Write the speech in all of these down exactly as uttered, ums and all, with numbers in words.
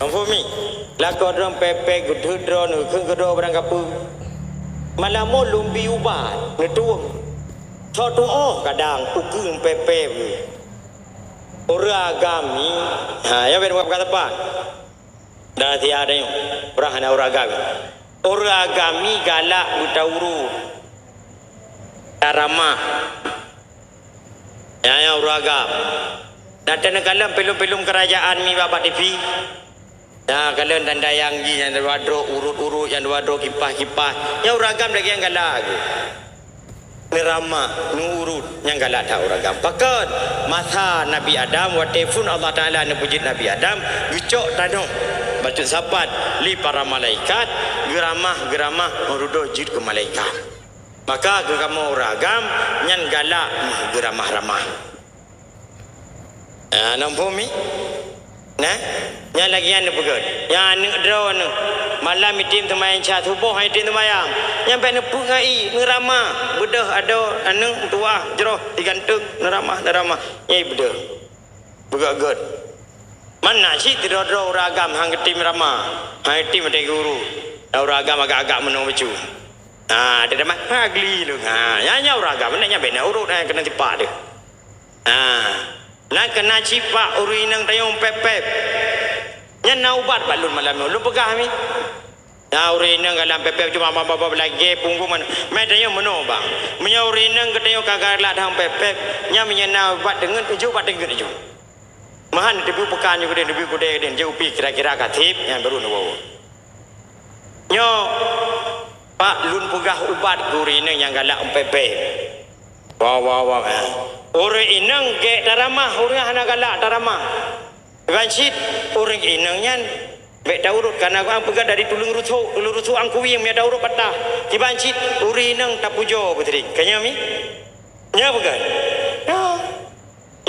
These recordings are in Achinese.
Muphom mi? Lakoe droe pepet, geudhôt droe, neukheun keu droe barang kapeue. Malam nyoe lôn bi ubat, neutueng. Soe tuoh kadang ukeue pepet. Ureueng agam mi, ha, ya ben buka tepat. Dah tiada nyoe, ureueng hana ureueng agam. Ureueng agam mi galak beutaurot. Taramah. Nyan, nyan ureueng agam. Dan teuneuk kalon filem-filem keurajaan mi bak, bak T V. Nah, kalon dan dayang jih nyang dua droe urot-urot, nyang dua droe kipah-kipah. Nyan ureueng agam lagèe nyang galak geuh. Neuramah, neuurot, nyang galak that ureueng agam. Pakon? Masa Nabi Adam, watèe phon Allah Taala neupeujeuet Nabi Adam, geucok tanoh bacut sapat lé para malaikat, geuramah, geuramah, meududoe jeuet keu malaikat. Maka keu kamoe ureueng agam, nyan galak meuh geuramah-ramah. Ah, na muphom mi? Nah, nyan lagèe nyan neupeugèt. Nyan aneuk droeneuh. Malam item seumayang Isya, suboh item seumayang. Nyan bèk neupeue ngon ié, neuramah, beudôh adoe, aneuk, tuah, jroh, si ganteng, neuramah, neuramah. Nyan ié beudôh. Beugèt-gèt. Man na cit sidroe-droe ureueng agam han geutem ramah, han geutem watèe geuurot. Dan ureueng agam agak-agak meunoe bacut. Ha, teutamah, ha, gli lôn. Ha, nyan, nyan ureueng agam, nyan, nyan bèk na urot, nyan keuneuk tipak teuh. Ha, na keuneuk tipak ureueng inong tayong pép-pép. Nyan na ubat bak lôn malam nyoe, lôn peugah mi. Na ureueng inong galak pép-pép cuma ba-, ba-, ba-, lagèe punggung man-, meutanyoe meunoe, bang. Meunyoe ureueng inong geutanyoe ka galak dang pép-pép, nyan meunyoe na ubat teungeut, jeuet ubat teungeut jih. Meuhan neuteubiet peukan nyoe keudeh, neuteubiet keudeh, keudeh, jeuet u pih kira-kira ka sép, nyan baru neuwoe. Nyoe, Pak, lôn peugah ubat keu ureueng inong nyang galak pép-pép. Wah, wah, wah, eh. Ureueng inong gèt taramah, ureueng hana galak taramah. Ban cit ureueng inong nyan bèk taurot, kareuna Quran peugah dari tuleueng rusok, tuleueng rusok angkuweng meunyo taurot patah. Kiban cit ureueng inong tapujoe beuteuring. Ka nyoe mi? Nyoe peugah. Nyoe.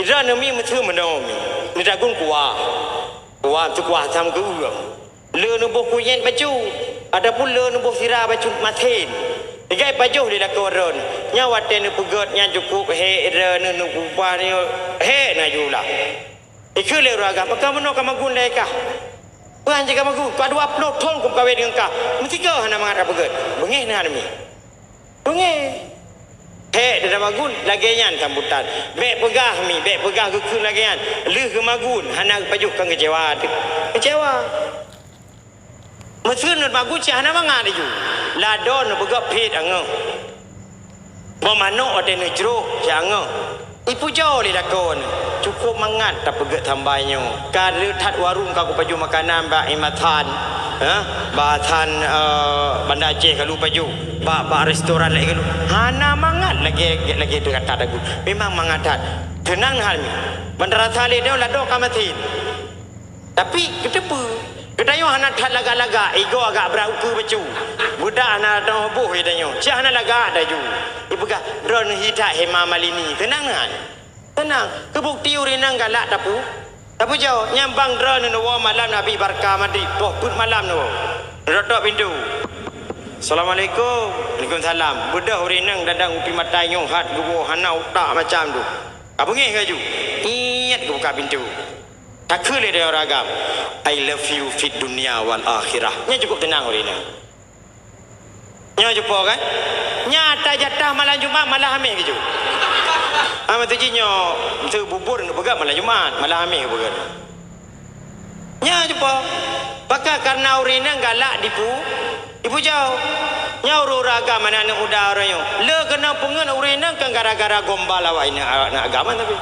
Idroeneuh mi meuseu meunoe mi. Neutagun kuah. Kuah teukuah asam keu ureueng. Le neuboh kunyét bacut, ataupun le neuboh sira bacut masen. Digai pajoh lé lakoe droeneuh. Nyan watèe neupeugèt nyan cukôp hék droeneuh, neupeugah nyoe hék na jula. Ikheun lé ureueng agam, "Pakon meunoe ka magun lagèe kah? Peue han jeuet ka magun? Ka dua ploh thon kumeukawen deungon kah, meusikeue hana mangat kapeugèt." Beungèh na mi. Beungèh. Hék, teuh magun, lagèe nyan sambutan. Bèk peugah mi, bèk peugah geukheun lagèe nyan. Lheueh geumagun, hana geupajoh kan keucewa teuh. Keucewa. Meuseu neumagun cit hana mangat laju. Ladôm neupeugah phét angoh. Boh manok watèe neujroh cit angoh. Ipujoe lé lakoe neuh. Cukôp mangat tapeugèt sambai nyoe. Ka le that warong ka kupajoh makanan bak Imat Than. Ha? Bak Than, eh, Banda Aceh kalu pajoh. Bak, bak restoran laén kalu. Hana mangat lagèe, lagèe teuh gata tagun. Memang mangat that. Teunang that mi. Ban rasa lé nyoe ladôm ka masen. Tapi, geuteupeue, geutanyoe hana that lagak-lagak, igoe agak brat ukeue bacut. Beudak hana teuh boh geutanyoe, cit hana lagak laju. Ipeugah, "Droeneuh hi that Hema Malini." Teunang nyan. Teunang. Keubukti ureueng inong galak tapu-, tapujoe. Nyan bang droeneuh neuwoe malam neubi barka Madrid, poh peuet malam neuwoe. Neutok-tok pintoe. "Assalamualaikum." "Waalaikumsalam." Beudôh ureueng inong dadang upi matai nyoe hat geuwoe hana utak macam tu. Ka beungèh laju. Iet geubuka pintoe. Takheun lé droe agam, "I love you fid dunya wal akhirah." Nyan cukôp teunang ureueng inong. Nyoe cupo kan? Nyan ata jatah malam Jumat, malam Hamèh geujok. Ah, maksud jih nyoe, teu bubur neupeugah malam Jumat, malam Hamèh geupeugah. Nyoe cupo. Pakon? Kareuna ureueng inong galak dipu-, dipujoe. Nyoe ureueng-ureueng agam, aneuk-aneuk muda uroe nyoe. Le keunoe peungeut ureueng inong kan gara-gara gombal awak inong, awak agam tapi.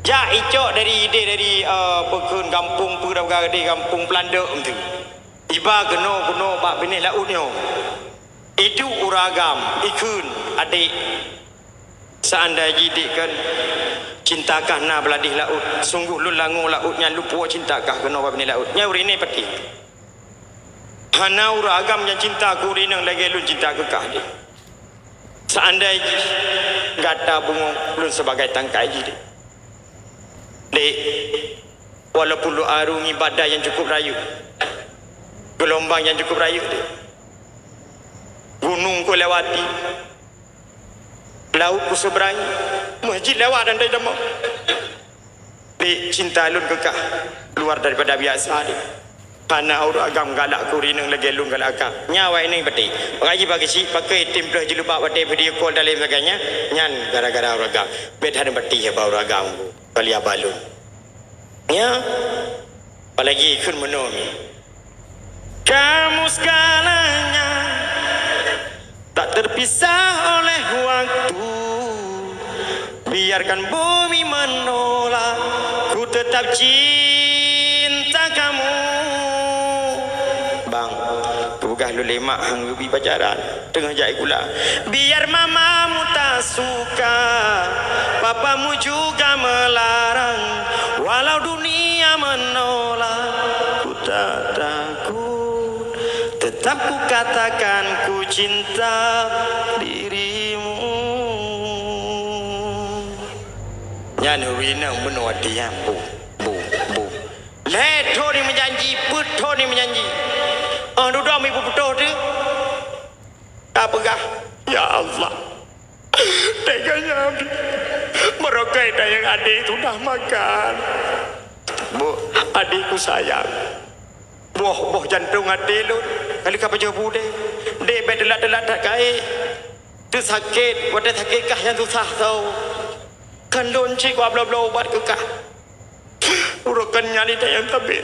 Jak icok dari idéh dari, eh, peukheun gampông peue dah peugah idéh gampông Peulandok tu. Iba keunoe-keunoe bak binéh laôt nyoe. Iduek ureueng agam, ikheun, "Adék, seandai jih dék kan cinta kah na beuladéh laôt, sunggoh lôn langoe laôt nyan lôn puwoe cinta kah keunoe bak binéh laôt." Nyan ureueng inong patéh. Hana ureueng agam nyang cinta keu ureueng inong lagèe lôn cinta keu kah, dék. Seandai jih gata beungoh lôn sibagai tangkai jih, dék. Dék, walaupun lôn arungi badai nyang cukup rayeuk, geulombang nyang cukup rayeuk, dék. Gunong kulewati, laôt kuseuberangi, meuseujid lewat dan dari teuma. Dék, cinta lôn keu kah luar daripada biasa, dék. Hana ureueng agam galak keu ureueng inong lagèe lôn galak kah. Nyan awak inong patéh. Makajih bak keuchik pakai item ploh jilbab watèe video call dan lain sebagainya. Nyan gara-gara ureueng agam. Bèk hana patéh bak ureueng agam. Kali abah lôn. Ya. Apalagi kheun meunoe mi. Kamu segalanya. Tak terpisah oleh waktu. Biarkan bumi menolak, ku tetap cinta kamu. Bang, peugah lôn lé mak han geubi pacaran, teungoh jak sikula. Biar mamamu tak suka, papamu juga melarang. Walau dunia menolak, ku tak takut. Tetap ku katakan ku cinta dirimu. Nyan ureueng inong meunoe até nyan, bu, bu, bu. Lhèe thon ni meujanji, peuet thon ni meujanji. Oh, dudoe mi peutoh tu. Ka peugah, "Ya Allah, teuga nyan, barokah tayang adé sudah makan." Bu, adéku sayang. Boh-boh jantong até lôn, ka lheueh ka pajoh bu deh. Deh, bèk teulat-teulat that keuh. Teusakét, watèe sakét kah nyang susah soe. Kan lôn cit kubloe-bloe ubat keu kah. Uroe kan nyan tayang tabé.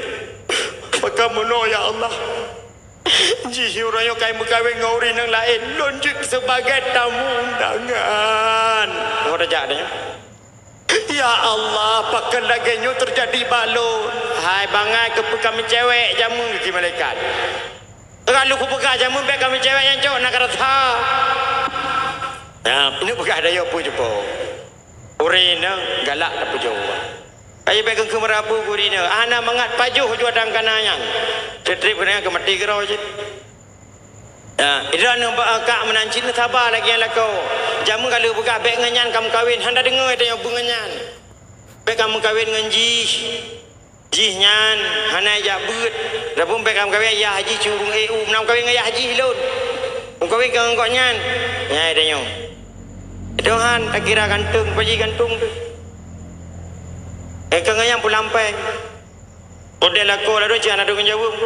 Maka meunoe, ya Allah. Jih uroe nyoe ka meukawen ngon ureueng nyang laén, lôn jeuet sibagai tamu undangan. Ngon raja deh. Ya Allah, pakon lagèe nyoe teujadi bak lôn? Hai bangai, keupeue ka meucewek jameun, kheun malaikat. Ka lheueh kupeugah jameun bèk ka meucewek nyan cok, na ka rasa. Nah, keuneuk peugah dayoe peue cupo. Ureueng inong galak tapeujoh. Ayo bèk keuh meurabu ureueng inong. Hana mangat pajoh jua dang kana nyan. Trép-trép keuneuk keu maté keudroe cit. Ya, droeneuh bak kak meunan cit neusaba lagèe nyan lakoe. Jameun ka lheueh peugah bèk ngon nyan ka meukawen, hana deungoe tanyoe beu ngon nyan. Bèk ka meukawen ngon jih. Jih nyan hana jak beuet. Adapun bèk ka meukawen yah jih, cureueng, eh, u, meunan meukawen ngon yah jih lôn. Meukawen ka ngon gobnyan. Nyan tanyoe. Tuhan takira gantong, paji gantong tu. Eh, ka ngon nyan peulampai. Model lakoe ladôm cit hana deungon jaweueb.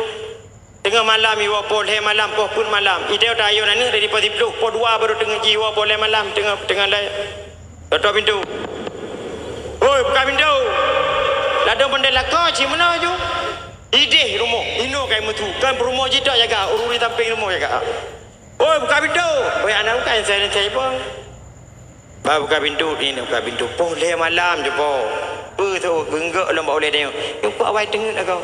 Teungoh malam iwoe poh lhèe malam, poh peuet malam. Idéh ta ayon aneuk dari poh siplôh, poh dua baru teungoh jiwoe poh lhèe malam, teungoh, teungoh lhèe. Ketok pintoe. "Hoi, buka pintoe!" Ladôm bendela ko cit meunoe ju. Idéh rumoh, inoe kai meusu. Kan rumoh jih tok jaga, ureueng di sampéng rumoh jaga. "Hoi, buka pintoe!" "Hoi, aneuk buka, saya, saya pun." Ba buka pintoe, ni buka pintoe. Poh lhèe malam ju po. Peu tu geunggok lom bak ulèe tanyoe. Nyoe kok awai teungeut lagoe.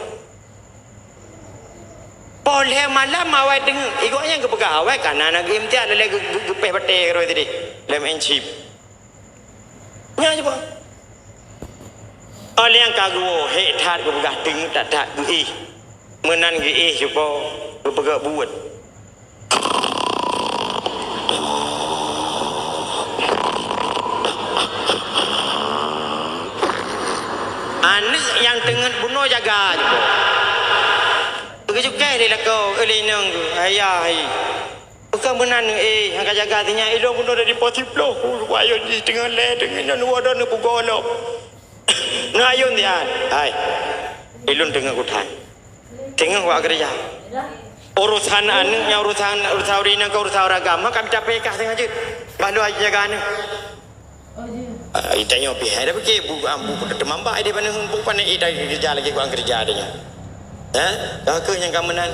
Poh lhèe malam awai teungeut, i gobnyan geupeugah awai ka na, na geuimtian lé geu-, geu-, geupéh batèe keudroe tadi lom N chip. Nyan cit, Pak. Óh lheueh nyan ka geuwoe, hék that geupeugah teungeut that-that geuéh. Meunan geuéh cit, Pak, geupeugah buet. Aneuk nyang teungeut bunoe jaga jih, boh. Geucukéh lé lakoe, eh, lé inong geuh, "Ayah, hai. Bukon meunan, eh, nyang ka jaga sinyak ilôn bunoe dari poh siplôh, ku ayon jih teungoh lhèe, teungoh nyoe dua droeneuh peugoe lom." Neuayon siat, "Hai, ilôn teungoh kuthan." Teungoh wak keureuja. Urosan aneuk nyan urosan, urosan ureueng inong keu urosan ureueng agam. Maka mita pekah teungoh jeuet. Bah lôn jaga aneuk. Ah, itanyoe pih hai dah pikir, bu, ah, bu, teumamba idéh paneuk, bu paneuk idéh keureuja lagèe kuang keureuja tanyoe. Ha? Ka keuh nyang ka meunan.